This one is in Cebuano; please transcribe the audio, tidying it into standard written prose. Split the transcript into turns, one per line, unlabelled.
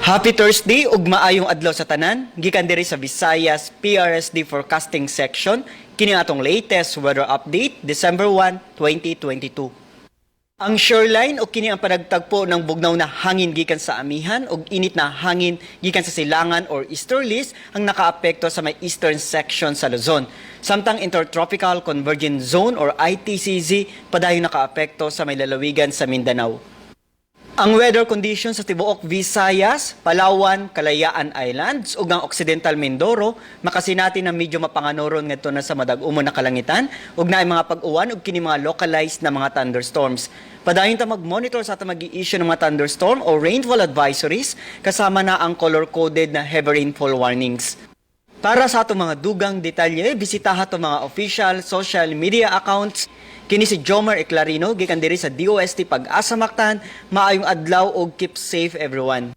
Happy Thursday ug maayong adlaw sa tanan gikan diri sa Visayas PRSD Forecasting Section. Kini atong latest weather update, December 1, 2022. Ang shoreline o kini ang panagtagpo ng bugnaw na hangin gikan sa amihan ug init na hangin gikan sa silangan or easterlies ang nakaapekto sa may eastern section sa Luzon. Samtang Intertropical Convergence Zone or ITCZ padayon nakaapekto sa may lalawigan sa Mindanao. Ang weather conditions sa tibuok Visayas, Palawan, Kalayaan Islands ug ang Occidental Mindoro makasinati ng medyo mapanganoron ngadto na sa madag-umon na kalangitan ug naay mga pag-uwan ug kini mga localized na mga thunderstorms. Padayon ta mag-monitor sa atong mag-i-issue ng mga thunderstorm o rainfall advisories kasama na ang color-coded na heavy rainfall warnings. Para sa atong mga dugang detalye, bisitaha atong mga official social media accounts. Kini si Jomar Eclarino gikan diri sa DOST Pag-asa Mactan. Maayong adlaw ug keep safe, everyone.